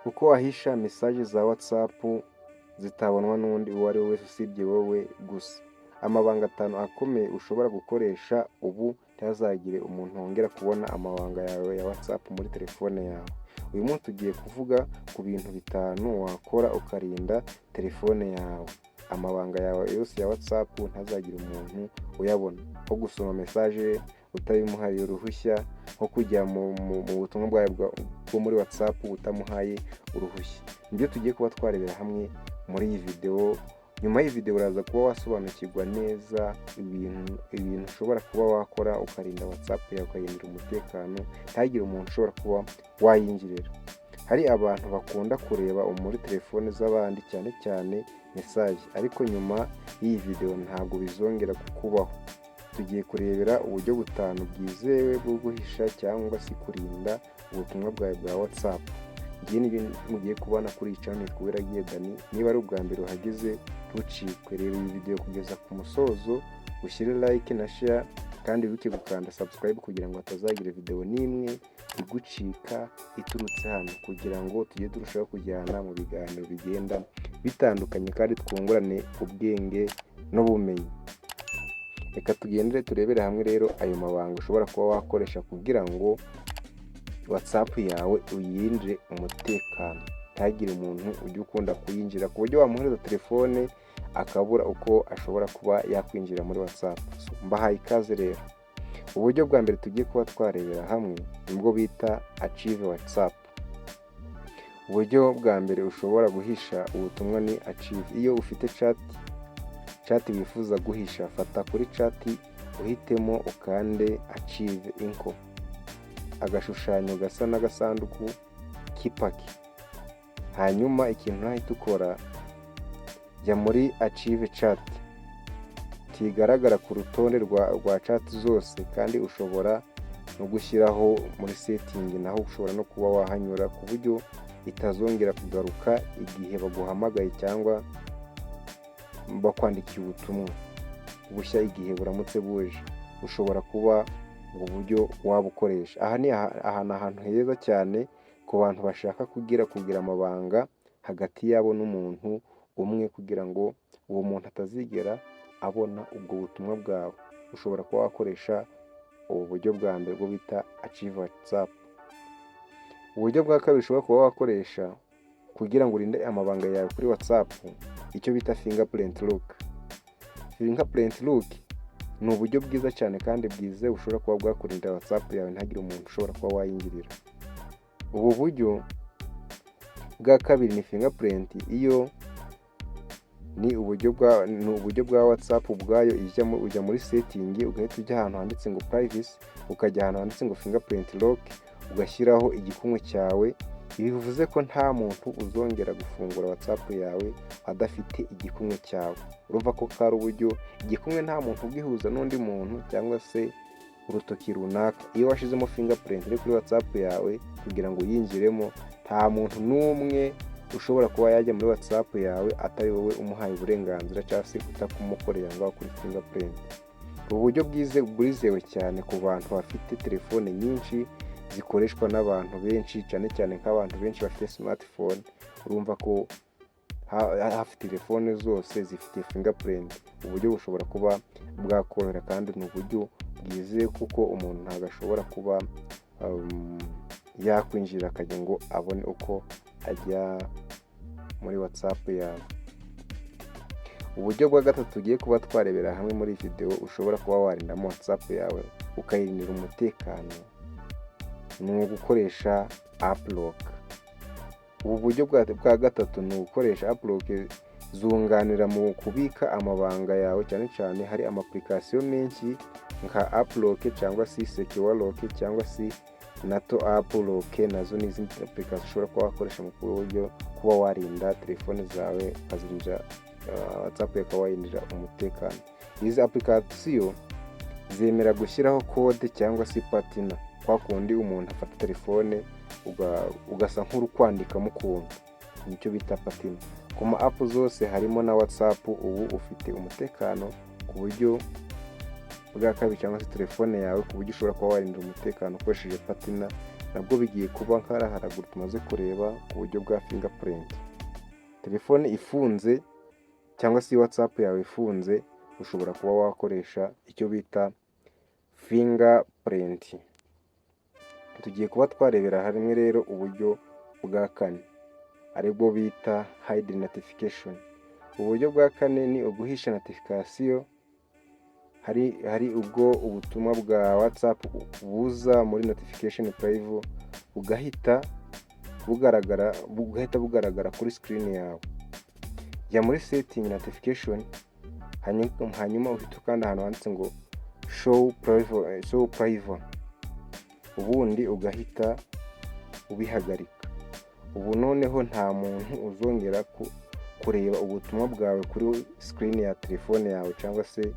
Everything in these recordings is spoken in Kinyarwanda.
Uko wahisha message za WhatsApp zitabonwa n'undi uwo ari we wese usibye wowe gusa. Amabanga atanu akomeye ushobora gukoresha ubu ntihazagire umuntu wongera kubona amabanga yawe ya WhatsApp muri telefone yawe. Uyu munsi tugiye kuvuga ku bintu bitanu wakora ukarinda telefone yawe, amabanga yawe yose ya WhatsApp ntazagire umuntu uyabona, nko gusoma message utabimuhaye uruhushya, nko kujya mu butumwa bwawe bwo muri WhatsApp utamuhaye uruhushya. Nibyo tugiye kuba twarebera hamwe muri iyi videwo. Nyuma y'iyi videwo uraza kuba wasobanukirwa neza ibintu ushobora kuba wakora ukarinda WhatsApp yawe, ukayirindira umutekano, ntihagire umuntu ushobora kuba wayinjirira. Hari abantu bakunda kureba muri telefone z'abandi, cyane cyane message, ariko nyuma y'iyi videwo ntabwo bizongera kukubaho. Tugiye kurebera uburyo butanu bwizewe bwo guhisha cyangwa se kurinda ubutumwa bwawe bwa WhatsApp. Ngiyi nibyo mugiye kubona kuri iyi channel, nitwa Uwiragiye Dani. Niba ari ubwa mbere uhageze, ntucikwe, reba iyi video kugeza ku musozo, ushyire like na share, kandi wibuke gukanda subscribe kugira ngo hatazagira video n'imwe igucika iturutse hano, kugira ngo tujye turushaho kujyana mu biganiro bigenda bitandukanye kandi twungurane ubwenge n'ubumenyi. Reka tugendere turebere hamwe rero ayo mabanga ushobora kuba wakoresha kugira ngo WhatsApp yawe uyirindire umutekano, ntihagire umuntu ujya ukunda kuyinjira ku buryo wamuhereza telefone akabura uko ashobora kuba yakwinjira muri WhatsApp. Mbahaye ikaze rero. Uburyo bwa mbere tugiye kuba twarebera hamwe nibwo bita Archive WhatsApp. Uburyo bwa mbere ushobora guhisha ubutumwa ni Archive. Iyo ufite chat wifuza guhisha, fata kuri chat, uhitemo, ukande Archive icon, agashushanyo gasa n'agasanduku k'ipaki. Hanyuma ikintu urahita ukora, jya muri Archive chat, ntigaragara ku rutonde rwa chat zose, kandi ushobora no gushyiraho muri setting, naho ushobora no kuba wahanyura ku buryo itazongera kugaruka igihe baguhamagaye cyangwa bakwandikiye ubutumwa bushya. Igihe buramutse buje, ushobora kuba ubwo buryo wabukoresha. Aha ni ahantu heza cyane ku bantu bashaka kugira amabanga hagati yabo n'umuntu umwe, kugira ngo uwo muntu atazigera abona ubwo butumwa bwawe. Ushobora kuba wakoresha ubu buryo bwa mbere bwo bita Archive WhatsApp. Uburyo bwa kabiri ushobora kuba wakoresha kugira ngo urinde amabanga yawe kuri WhatsApp, icyo bita fingerprint lock. Fingerprint lock ni uburyo bwiza cyane kandi bwizewe ushobora kuba bwakurinda WhatsApp yawe, ntihagire umuntu ushobora kuba wayinjirira. Ubu buryo bwa kabiri ni fingerprint. Iyo ni uburyo bwa WhatsApp ubwayo. Ujya muri setting, ugahita ujya ahantu handitse ngo Privacy, ukajya ahantu handitse ngo Fingerprint lock, ugashyiraho igikumwe cyawe. Ibi bivuze ko nta muntu uzongera gufungura WhatsApp yawe adafite igikumwe cyawe. Urumva ko kari uburyo igikumwe nta muntu ugihuza n'undi muntu cyangwa se urutoki runaka. Iyo washyizemo fingerprint iri kuri WhatsApp yawe kugira ngo uyinjiremo, nta muntu n'umwe ushobora kuba yajya muri WhatsApp yawe atari wowe umuhaye uburenganzira cyangwa se utakumukorera ngo kuri fingerprint. Ubu buryo bwizewe cyane ku bantu bafite telefone nyinshi zikoreshwa n'abantu benshi, cyane cyane nk'abantu benshi bafite smartphone. Urumva ko hafi telefone zose zifite fingerprint. Uburyo bushobora kuba bwakorohera kandi ni uburyo bwizewe, kuko umuntu ntabwo ashobora kuba yakwinjira akajya ngo abone uko ajya muri WhatsApp yawe. Uburyo bwa gatatu tugiye kuba twarebera hamwe muri videwo ushobora kuba warindamo WhatsApp yawe ukayirindira umutekano ni ugukoresha app lock. Ubu buryo bwa gatatu ni ugukoresha app lock zunganira mu kubika amabanga yawe. Cyane cyane hari ama application menshi nka app lock cyangwa se Secure Lock cyangwa se nato App Lock, nazo ni izindi application ushobora kuba wakoresha mu buryo kuba warinda telefone zawe, ukazirinda WhatsApp, ukaba wayirindira umutekano. Izi application zemera gushyiraho code cyangwa se pattern, kwa kundi umuntu afata telefone ugasa nk'uri kwandikamo ukuntu, nicyo bita pattern. Ku ma app zose harimo na WhatsApp, ubu ufite umutekano ku buryo bwa kabiri cyangwa se telefone yawe, ku buryo ushobora kuba warindira umutekano ukoresheje pattern. Nabwo bigiye kuba nk'ahari haraguru tumaze kureba ku buryo bwa fingerprint. Telefone ifunze cyangwa se WhatsApp yawe ifunze, ushobora kuba wakoresha icyo bita fingerprint. Tugiye kuba twarebera hamwe rero uburyo bwa kane, aribwo bita hide notification. Uburyo bwa kane ni uguhisha notification. Hari ubwo ubutumwa bwa WhatsApp buza muri notification preview bugahita bugaragara kuri screen yawe. Jya muri setting, notification, hanyuma uhita ukanda ahantu handitse ngo show preview, ubundi ugahita ubihagarika. Ubu noneho nta muntu uzongera kureba ubutumwa bwawe kuri screen ya telefone yawe cyangwa se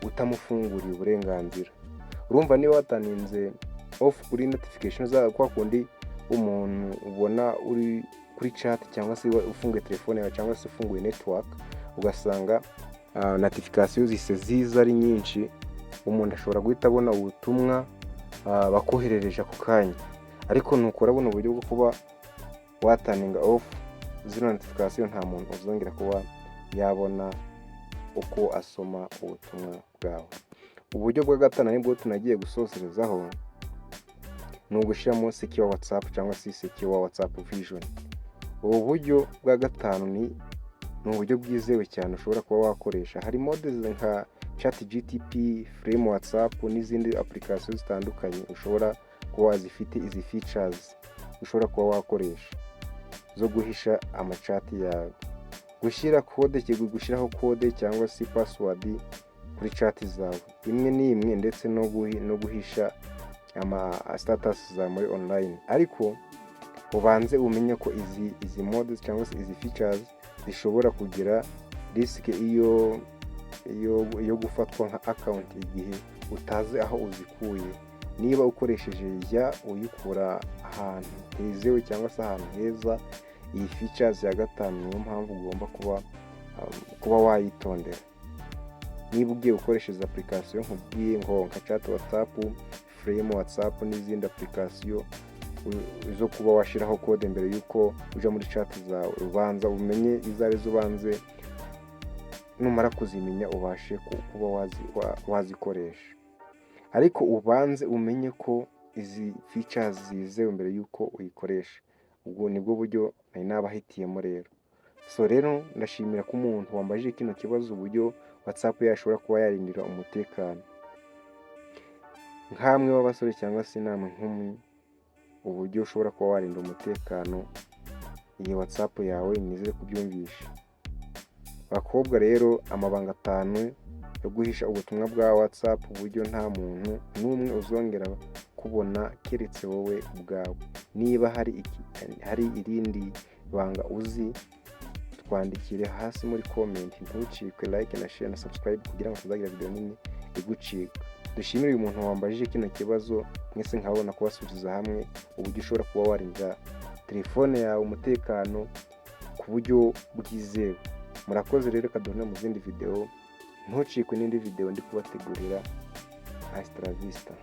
utamufunguriye uburenganzira. Urumva, niba waturninze off kuri notification za kwa kundi umuntu ubona uri kuri chat cyangwa se ufunguye telefone yawe cyangwa se ufunguye network, ugasanga notification zise ziza ari nyinshi, umuntu ashobora guhita abona ubutumwa bakoherereje ako kanya. Ariko nukora buno buryo bwo kuba waturninga off zino notification, nta muntu uzongera kuba yabona uko asoma ubutumwa bwawe. Uburyo bwa gatanu, nibwo tunagiye gusozerezaho, ni ugushyiramo secure WhatsApp cyangwa se secure WhatsApp version. Ubu buryo bwa gatanu ni uburyo bwizewe cyane ushobora kuba wakoresha. Hari mode nka ChatGPT, Frame WhatsApp n'izindi application zitandukanye ushobora kuba wazifite izi features ushobora kuba wakoresha zo guhisha amachat yawe, gushyira code, gushyiraho code cyangwa se password kuri chat zawe imwe n'imwe, ndetse no guhisha ama status zawe muri online. Ariko ubanze umenye ko izi mode cyangwa se izi features zishobora kugira risk iyo gufatwa nka account igihe utazi aho uzikuye. Niba ukoresheje, jya uyikura ahantu hizewe cyangwa se ahantu heza. Iyi features ya gatanu niyo mpamvu ugomba kuba wayitondera. Niba ugiye gukoresha izi application nkubwiye ngo nka chat WhatsApp, Frame WhatsApp n'izindi application zo kuba washyiraho code mbere y'uko uja muri chat zawe, ubanza umenye izo arizo, ubanze numara kuzimenya ubashe kuba wazikoresha. Ariko ubanze umenye ko izi features zizewe mbere y'uko uyikoresha. Ubwo nibwo buryo nari nabahitiyemo rero. So rero ndashimira ko umuntu wambajije kino kibazo, uburyo WhatsApp yashobora kuba yarindira umutekano. Nkamwe w'abasore cyangwa se namwe nkumi, uburyo ushobora kuba warinda umutekano iyi WhatsApp yawe, nizere kubyumvisha. Bakobwa rero, amabanga atanu yo guhisha ubutumwa bwa WhatsApp, uburyo nta muntu n'umwe uzongera kubona keretse wowe ubwawe. Niba hari irindi banga uzi, twandikire hasi muri comment. Ntucikwe like na share na subscribe kugira ngo tuzagira video nini igucika. Dushimire uyu muntu wambajije kino kibazo. Mwese nkabona kubasubiza hamwe uburyo ushobora kuba warinda telefone yawe umutekano ku buryo bwizewe. Murakoze rero, kaduhurire mu zindi video. Ntucikwe n'indi video ndi kubategurira. Hasta la vista.